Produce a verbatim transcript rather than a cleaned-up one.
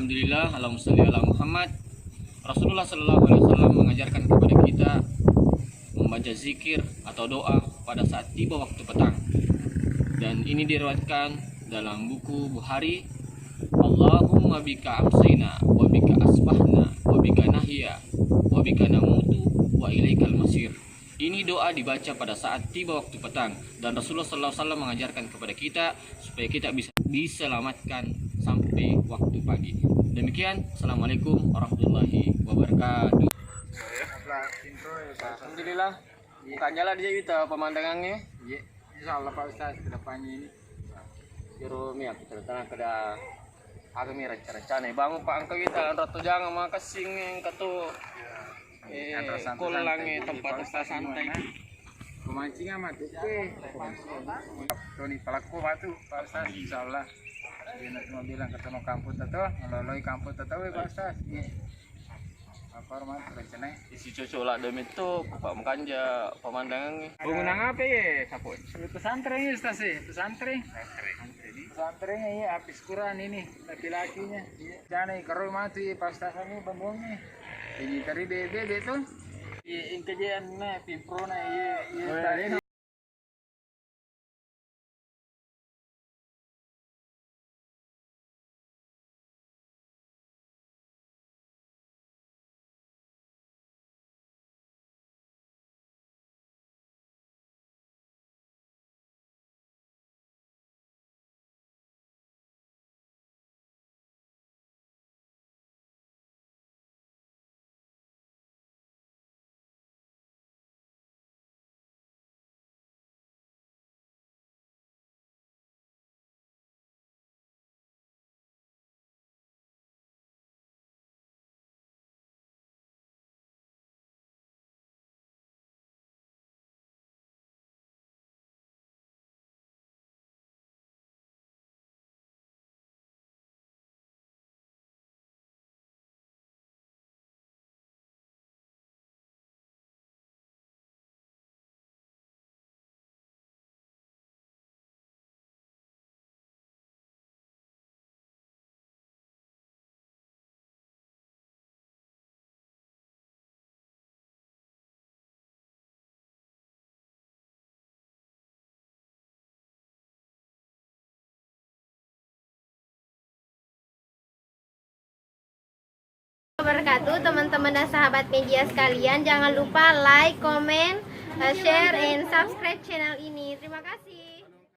Alhamdulillah, Allahumma sholli ala Muhammad. Rasulullah sallallahu alaihi wasallam mengajarkan kepada kita membaca zikir atau doa pada saat tiba waktu petang. Dan ini diriwayatkan dalam buku Bukhari, "Allahumma bika amsayna, wa bika asbahna, wa bika nahya, wa bika namutu, wa ilaikal masir." Ini doa dibaca pada saat tiba waktu petang, dan Rasulullah sallallahu alaihi wasallam mengajarkan kepada kita supaya kita bisa diselamatkan sampai waktu pagi. Demikian, assalamualaikum warahmatullahi wabarakatuh. Alhamdulillah, buka jalan aja kita pemandangannya. Iya, insya Allah Pak Ustaz, kedepannya ini. Jero mi aku cerita kada, aku mi rencana-rencana bangun Pak, engka kita ratu jangan makasing engka tu. Eh, kolang, eh, tempat-tempat santai. Pemancing ama tu, eh, pemancing. Toni palakko batu, Pak Ustaz, insya Allah. Dia nak cuma bilang ketemu kampung tu, ngeloloi kampung tu, eh, Pak Ustaz. Iya. Apa rumah rencana? Isi cocok lah demi tu, Pak, makanja pemandangan. Bangunan apa ya, Kapol? Pesantren ya, Ustaz, ya? Pesantren. Pesantren. Pesantren ya, habis Quran ini, laki-lakinya. Iya. Jana karo mati pas tasani bambungi. Ini tadi bebe tu. Iya, ingkajian na, pimpro na, iya, iya. Oh, iya, tadi. Iya. Wabarakatuh, teman-teman dan sahabat media sekalian, jangan lupa like, comment, eh, share, and subscribe channel ini. Terima kasih.